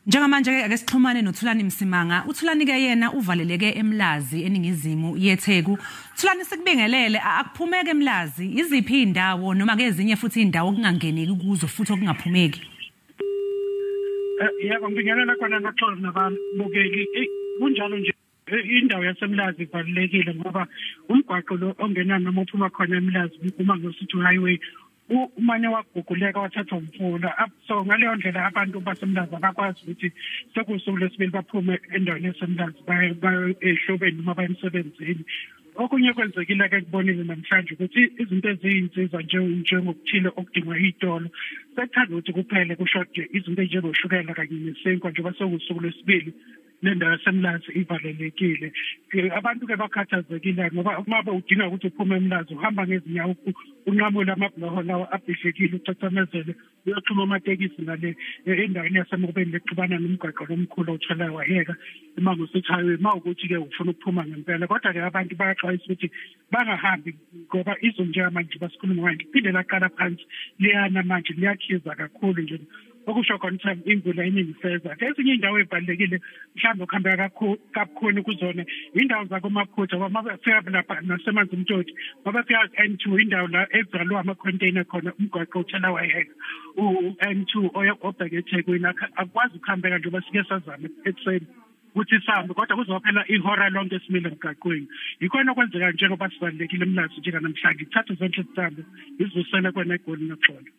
Njengamanje ke ake sixhumane noThulani Msimanga. UThulani ke yena uvaleleke eMlazi eningizimu yeTheku. Thulani, sikubingelele. Akuphumeke eMlazi, iziphi indawo noma ke ezinye futhi indawo okungangeneki kuzo futhi okungaphumeki? Yebo, ngibingelela khona noxolo nababukeli. Kunjalo nje, indawo yaseMlazi ivalelekile ngoba umgwaqo lo ongena noma uphuma khona eMlazi, uMangosuthu Highway, umane waguguleka wathathwa umfula. So ngaleyo ndlela abantu baseMlazi abakwazi ukuthi sekuwusuku lwesibili baphume endaweni yaseMlazi baye ehlobeni noma baye emsebenzini. Okunye kwenzekile-ke kubonile namhlanje ukuthi izinto eziyinsiza njengokuthile okudingwa iy'tolo sekuthanda ukuthi kuphele, kushode izinto ey'njengoshukela kanye nesinkwa, njengoba sekuwusuku lwesibili le ndawo yaseMlazi ivalelekile. Abantu-ke bakhathazekile ngoba uma udinga ukuthi uphume eMlazi uhamba ngezinyawo, unqamule amabhuloho lawa abhidlikile, ucacamezele uyoxhuma amatekisi ngale endaweni yaseMobeni lexubana nomgwaqo lomkhulu othola wayeka iMangosuthu Highway, uma ukuthi-ke ufuna ukuphuma ngempela. Kodwa-ke abantu bayaxwayisa ukuthi bangahambi ngoba izulu njengamanje basikhuluma manje liphinde laqala phansi, liyana manje, liyakhiza kakhulu nje, okusho khona ukuthi imvula iningi iseza. Ezinye iy'ndawo ey'balulekile mhlawumbe okuhambeka kabukhuni kuzona indawo zakoMakhutha, ngoba uma befika lapha naseManzimtoti, uma befika ku-N2, indawo la ezalwa ama-container khona, umgwaqo uthela wayeka u-N2 obheke eThekwini, akukwazi ukuhambeka njengoba sike sazama ekuseni ukuthi sihambe, kodwa kuzophela ihora lonke simile emgaqweni. Yikhona okwenzeka njengoba sivalelekile eMlazi njenganamhlanje. Kuthatha zonke izitambo izivusele kwena eGoli noxolo.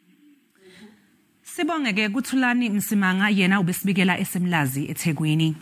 Sibonge ke kuThulani Msimanga, yena ubesibikela eseMlazi eThekwini.